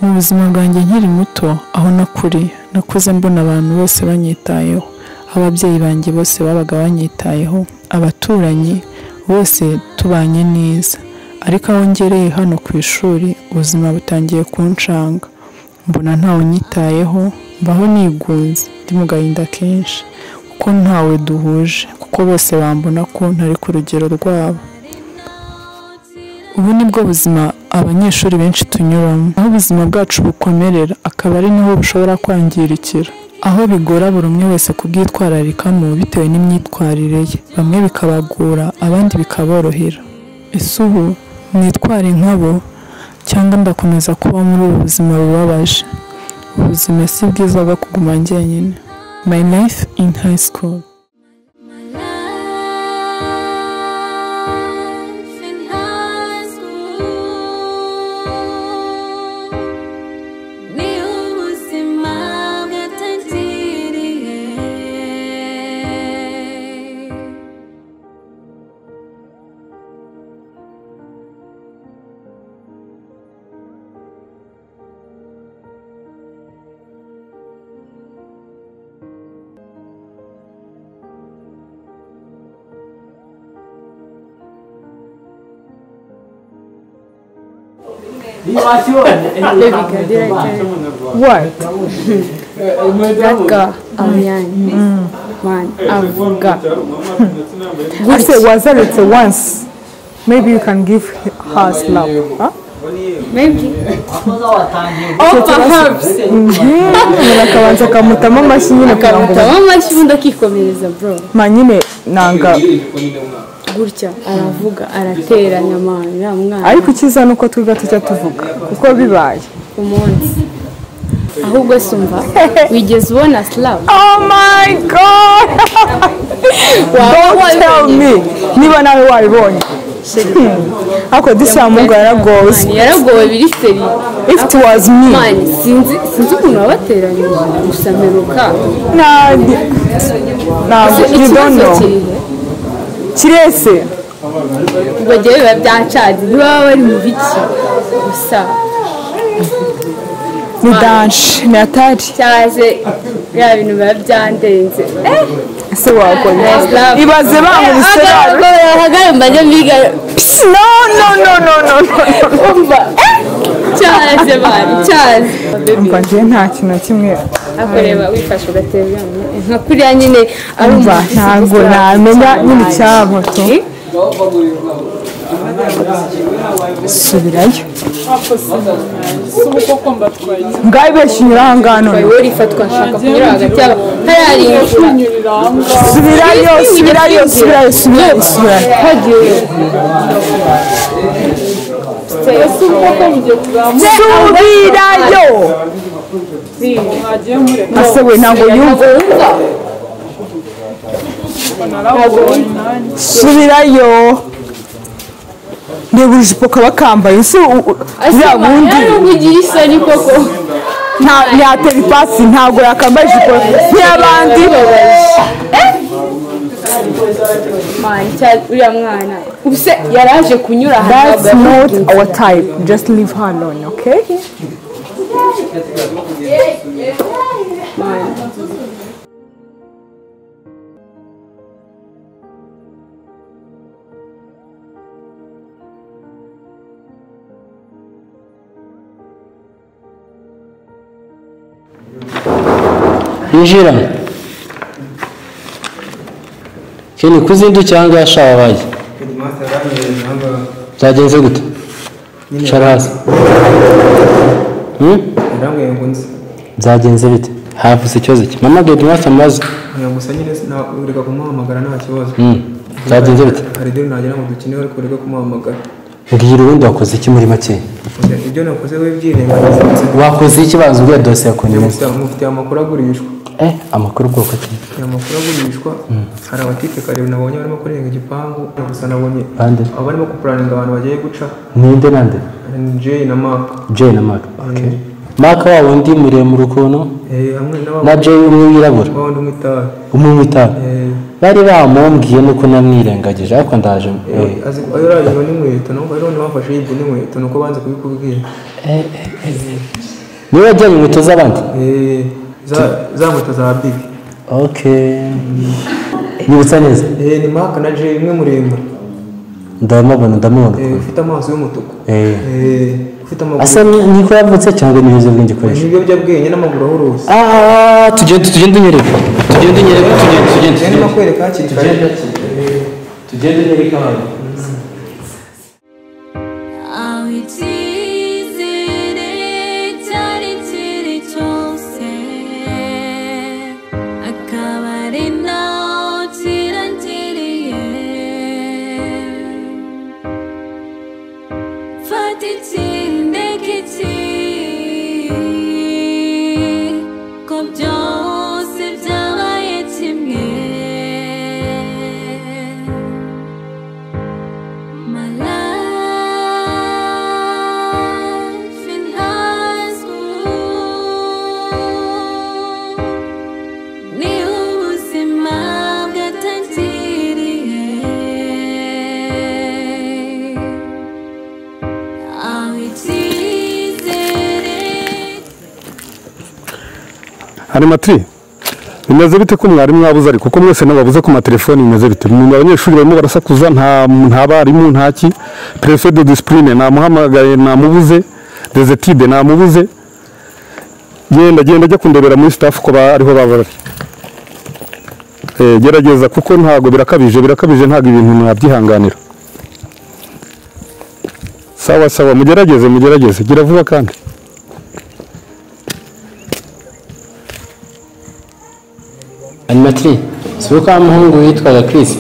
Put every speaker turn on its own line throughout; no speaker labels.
Mu buzima bwanjye nkiri muto, aho nakuriye, nakuze mbona abantu bose banyitayeho. Ababyeyi banjye bose babaga banyitayeho, abaturanyi bose tubanye neza. Ariko aho ngereye hano ku ishuri, ubuzima butangiye kuncanga. Mbona ntawe unyitayeho, mbaho nigunze, ndi mu gahinda kenshi, kuko ntawe duhuje, kuko bose bambona ko ntari ku rugero rwabo. Ubu ni bwo buzima abanyeshuri benshi tunyuramo, aho ubuzima bwacu bukomerera, akaba ari naho bushobora kwangirikira. Aho bigora buri umwe wese kubwitwararikamo bitewe n'imyitwarire ye, bamwe bikabagora, abandi bikaborohera. Ese ubu nitware nkabo cyangwa ndakomeza kuba muri ubu buzima bubabaje? Ubuzima si bwiza bwo kuguma njyenyine. My life in high school.
My life in high school. Ni ubuzima bwatangiriye.
What?
That girl, Ariane. Man, avuga.
I say wazaretse once. Maybe you can give her a slap. Huh?
Maybe. Oh, perhaps.
Umuntu akabanza akamutamo amashyi nyine kugira ngo
Akamutamo amashyi ubundi akikomereza, bro.
Ma nyine nanga.
Gutya aravuga arateranya, man, uriya mwana.
Ariko icyiza ni uko twiga tujya tuvuga kuko bibaye
umunsi. Ahubwo sumva wigeze ubona slap?
Oh my God! Don't tell me niba nawe wabibonye. Ariko disi wa Mungu yaragowe.
Man, yaragowe biri seri.
If it was me.
Man, sinzi ukuntu wabateranyije gusa mperuka.
Ntabwo you don't
Ikibazo
know.
kiri he?
Kirese.
Ubwo njyewe biba byancanze, ntibaba bari mu biki gusa.
Ni danje, ni atari.
Cyaje bya bintu biba byandenze.
Ese wakora. Ibaze bankubise nabi.
Ahagare mbajya mbiga.
No, no, no, no, no, no.
Umva. Cyaje bari, cyaje.
Umva njye nta kintu na kimwe.
Akureba wifashe ugatera nka kuriya nyine ari
Umva
umuntu
ntabwo namenya nyine icyabo tu. Subirayo. Ngaho ibeshya unyura aha ngaha none.
Wowe urifatwa nshaka kunyura hagati yabo. Hariya hari imvura.
Subirayo, subirayo, subirayo, subirayo, subirayo.
Hagiye.
Subirayo. Ase we ntabwo yumva. Subirayo. Reba urujipo kaba kambaye. Ese uriya bundi
Nubwo ugira isoni koko.
Ntiyatera ipasi, ntabwo yakambaye ijipo nk'iy'abandi.
Man, uriya mwana. Ubuse yaraje kunyura aha.
That's not our type. Just leave her alone, okay?
Man.
Injira. Keni kuzindu cyangwa yashabaye? Byagenze gute? Icara hasi. Byagenze bite? Havutse ikibazo ki? Mama Headmaster amaze.
Gusa nyine ureka kumuhamagara nta kibazo.
Byagenze bite?
Hari ideni nagira ngo dukine ariko ureka kumuhamagara.
Mbwira ubundi wakoze iki muri make?
Ibyo nakoze we byirengagiza.
Wakoze iki banza ubwira dosiye yawe neza?
Mufitiye amakuru agurishwa.
Amakuru ubwoko ki?
Amakuru agurishwa. Hari abatipe kare nabonye barimo kurenga igipangu, gusa nabonye abarimo kupuraninga abantu bagiye guca.
Ninde nande?
Jay na Mark.
Jay na Mark. Okay. Mark wa wundi muremure ukuntu?
Hamwe
na Jay umwe wirabura.
Wa wundi umwe itabi.
Umwe itabi. Bari bamumbwiye nuko namwirengagije ariko ndaje.
Azi ayo rajyanywe n'inkweto nuko rero bafashe yibwe n'inkweto nuko banze kubikubwira.
Niwe wajyanye inkweto z'abandi?
Za nkweto za Big.
Okay. Nibutsa neza.
Ni Mark na Jay imwe muremure.
Ndamubona.
Ufite amaso y'umutuku. Ufite amaguru.
Asa niko yavutse cyangwa ni ibiyobyabwenge ikoresha?
Ni ibiyobyabwenge n'amaguru ahuruse.
Tugende unyereke. Tugende.
Ndimo kwereka hakiri kare.
Tugende unyereke abantu.
Animatri bimeze bite ko mwarimu mwabuze ariko kuko mwese nababuze ku matelefoni bimeze bite? Mu abanyeshuri barimo barasakuza nta barimu ntaki. Préfet de discipline namuhamagaye namubuze, des études namubuze. Genda ajya kundebera muri staff ko ariho baba bari. Gerageza kuko ntago birakabije ntago ibintu mwabyihanganira. Sawa mugerageze gira vuba kandi.
Animatri, si uko muhungu witwaga Chris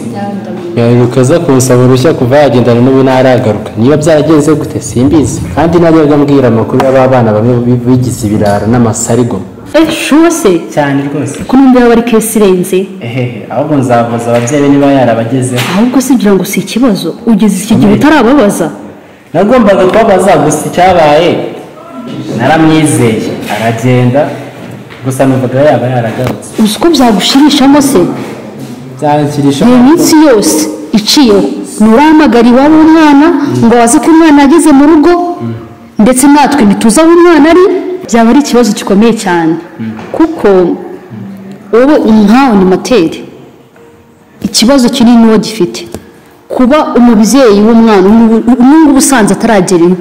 yaheruka kunsaba uruhushya kuva yagendana n'ubu ntaragaruka. Niba byaragenze gute simbizi, kandi najyaga mbwira amakuru y'abana bamwe bigize ibirara n'amasarigo.
Shose
cyane rwose
ko numva yaba ari case irenze.
Ahubwo nzabaza ababyeyi niba yarabagezeho.
Ahubwo si ngira ngo si ikibazo ugeze iki gihe utarababaza.
Nagombaga kubabaza gusa icyabaye naramwizeye aragenda. Gusa numvaga yaba yaragarutse.
Uzi ko byagushirishamo se?
Byanshirisha.
Iyo minsi yose iciyeho nurahamagara iwabo w'umwana ngo waze ko umwana ageze mu rugo, ndetse natwe ntituzi aho umwana ari, byaba ari ikibazo gikomeye cyane. Kuko wowe nkawe ni materi, ikibazo kinini uwo gifite kuba umubyeyi w'umwana n'ubu ubusanzwe ataragera iwe,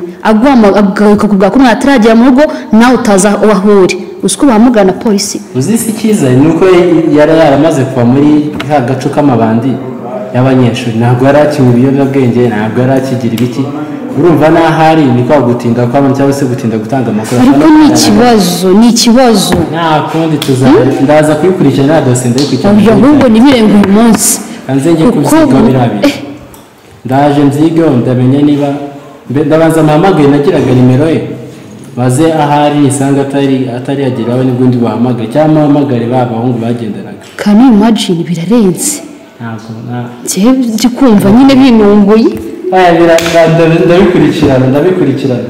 akakubwira ko umwana ataragera mu rugo nawe utaza aho uri. Uzi ko bahamagara polisi.
Uzi si cyiza ni uko yari yaramaze kuva muri ka gace k'amabandi y'abanyeshuri, ntabwo yari akinywa ibiyobyabwenge, ntabwo yari akigira ibiki. Urumva n'ahari ni kwa gutinda kw'abantu cyangwa se gutinda gutanga amakuru.
Ariko ni ikibazo.
Nta kundi ndaza kubikurikirana dosiye ndayikurikirana.
Ahubwo ntibirenge uyu munsi.
Kanze njye kubyiga birabiri. Ndaje mbyigeho ndamenya niba ndabanza mpamagaye nagiraga nimero ye. Maze ahari isanga atari yageraho nibwo ndi bahamagaye cyangwa mpamagare ba bahungu bagendanaga.
Can you imagine birarenze.
Ntabwo
ndi kumva nyine binunguye.
Ndabikurikirana.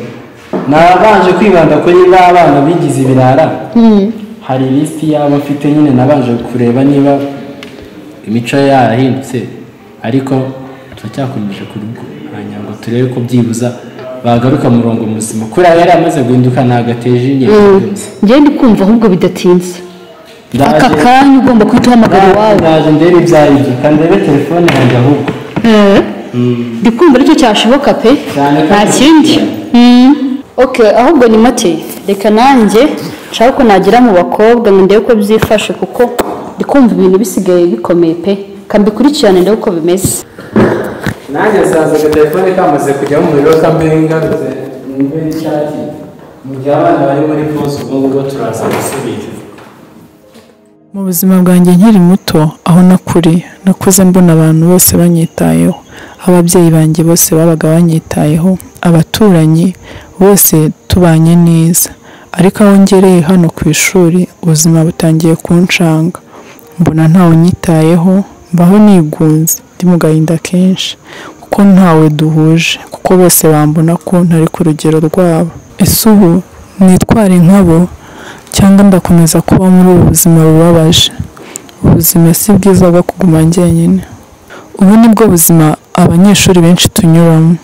Nabanje kwibanda kuri ba bana bigize ibirara. Hari list yabo mfite nyine nabanje kureba niba imico yarahindutse, ariko turacyakomeje kurwanya ngo turebe ko byibuza bagaruka murongo muzima. Kuri yari amaze guhinduka nagateje inye.
Ngiye ndi kumva ahubwo bidatinze. Aka kanya ugomba kwita uhamagara iwawe.
Ndaje ndebe ibyaribyo kandi ndebe telefone yanjye ahubwo.
Ndi kumva aricyo cyashoboka pe. Nta kindi. Okay, ahubwo ni mate. Reka nanjye nshaka ko nagira mu bakobwa ngo ndebe ko byifashe kuko ndi kumva ibintu bisigaye bikomeye pe. Kambikurikirane ndebe uko bimeze.
Nanjye nsanze telefone kamaze kujya mu muriro kambe ngarutse mbe n'ishati mu gihe abana bari muri pause ubwo ngubwo turaza gusubira.
Mu buzima bwanjye nkiri muto aho nakuriye nakuze mbona abantu bose banyitayeho, ababyeyi banjye bose babaga banyitayeho, abaturanyi bose tubanye neza. Ariko aho ngereye hano ku ishuri ubuzima butangiye kuncanga, mbona ntawe unyitayeho, mbaho nigunze ndi mu gahinda kenshi kuko ntawe duhuje, kuko bose bambona ko ntari ku rugero rwabo. Ese ubu nitware nkabo cyangwa ndakomeza kuba muri ubu buzima bubabaje? Ubuzima si bwiza bwo kuguma njyenyine. Ubu ni bwo buzima abanyeshuri benshi tunyuramo,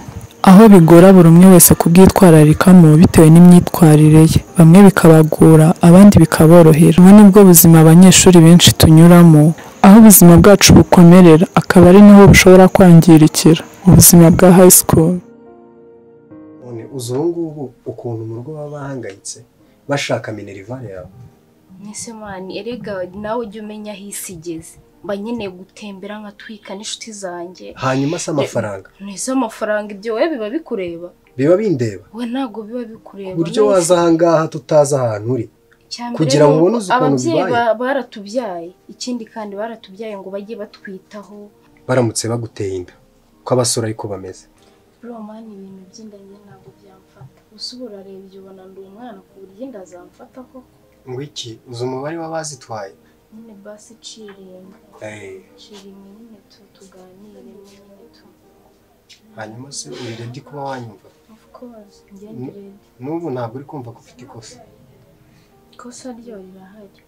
aho bigora buri umwe wese kubwitwararikamo bitewe n'imyitwarire ye, bamwe bikabagora abandi bikaborohera. Ubu ni bwo buzima abanyeshuri benshi tunyuramo, aho ubuzima bwacu bukomerera akaba ari naho bushobora kwangirikira. Ubuzima bwa high school.
None uzi ubu ngubu ukuntu mu rugo baba bahangayitse bashaka minerivare yawe.
Nese mani erega nawe ujye umenya aho isi igeze. Mba nkeneye gutembera nkatwika n'inshuti zanjye.
Hanyuma se amafaranga?
Nese amafaranga ibyo wowe biba bikureba?
Biba bindeba.
We ntabwo biba bikureba.
Uburyo waza aha ngaha tutazi ahantu uri. Kugira ngo ubone uzi ukuntu bibaye.
Ababyeyi baratubyaye, ikindi kandi baratubyaye ngo bajye batwitaho.
Baramutse baguteye inda ko abasore ariko bameze.
Bro mani ibintu by'inda njye ntabwo byamfata. Usubura urarebye ubona ndi umwana ku buryo inda zamfata koko.
Ngo iki? Uzi umubare w'abazitwaye?
Nyine basi ciringa. Ciringa nyine tuganire nyine tu.
Hanyuma se uri ready kuba wanyumva?
Of course, njye ndi ready.
N'ubu ntabwo uri kumva ko ufite ikosa.
Ikosa ryo rirahari.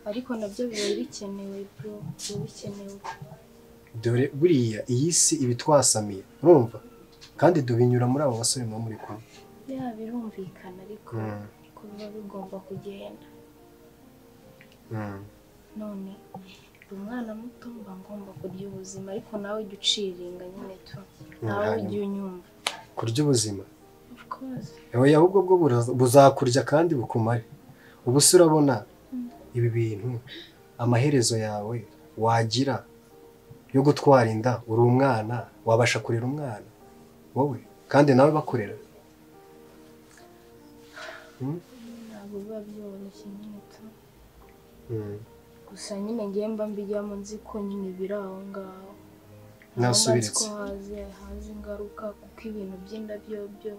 Ariko nabyo biba bikenewe bro, biba bikenewe.
Dore buriya iyi si ibitwasamiye, urumva? Kandi dubinyura muri abo basore muba muri kumwe.
Ya birumvikana ariko ko biba bigomba kugenda. None umwana muto mba ngomba kurya ubuzima ariko nawe ujya uciringa nyine tu. Nawe ujya unyumva.
Kurya ubuzima?
Of course.
Oya ahubwo bwo buzakurya kandi bukumare. Ubu se urabona ibi bintu amaherezo yawe wagira yo gutwara inda uri umwana wabasha kurera umwana wowe kandi nawe bakurera.
Ntabwo biba byoroshye nyine tu. Gusa nyine ngiye mba mbijyamo nzi ko nyine biri aho ngaho.
Nasubiritse.
Haza ingaruka kuko ibintu by'indabyo byo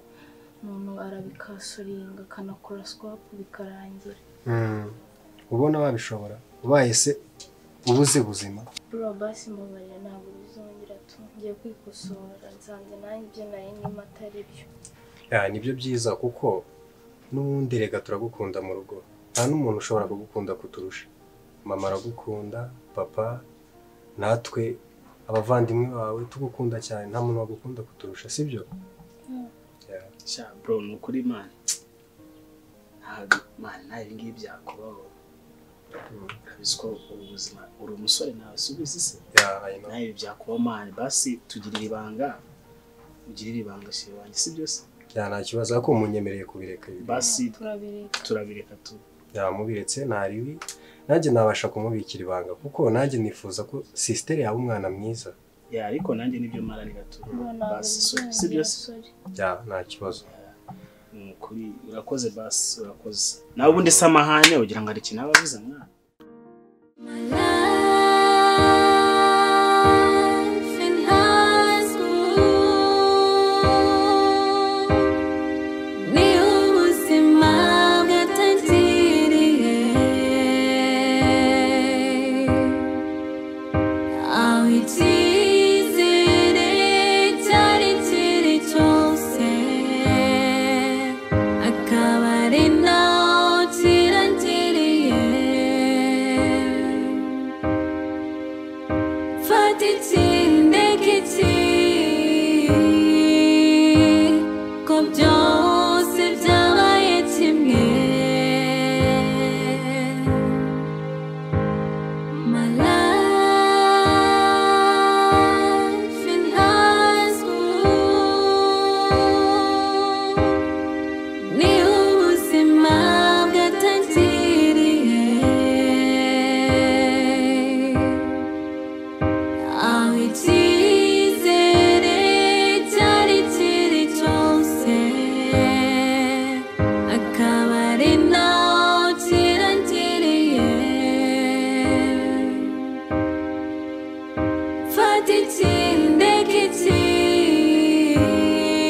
umuntu arabikasuringa akanakora swap bikarangira.
Ubona wabishobora ubaye se ubuze buzima.
Bro basi mbabarira ntabwo bizongera tu. Ngiye kwikosora nsanze nanjye ibyo nari ndimo atari byo.
Ya nibyo byiza kuko n'ubundi rega turagukunda mu rugo. Nta n'umuntu ushobora kugukunda kuturusha. Mama aragukunda, papa, natwe abavandimwe bawe tugukunda cyane, nta muntu wagukunda kuturusha, sibyo?
Sha bro ni ukuri man. Ntabwo man nawe ibi ngibi byakubaho. Urabizi ko ubuzima uri umusore nawe subizi se? Nawe ibi byakubaho man, basi tugirira ibanga. Ugirira ibanga shiri wanjye, sibyo se?
Ya nta kibazo ariko munyemereye kubireka ibi.
Basi turabireka tu.
Ya mubiretse ntaribi. Nanjye nabasha kumubikira ibanga kuko nanjye nifuza ko sister yawe umwana mwiza.
Ya ariko nanjye nibyo maranira tu. Basi sibyo se?
Ya nta kibazo.
Kuri urakoze basi urakoze. Nawe ubundi samahane ugira ngo ari kintu abavuze mwana.
Come down.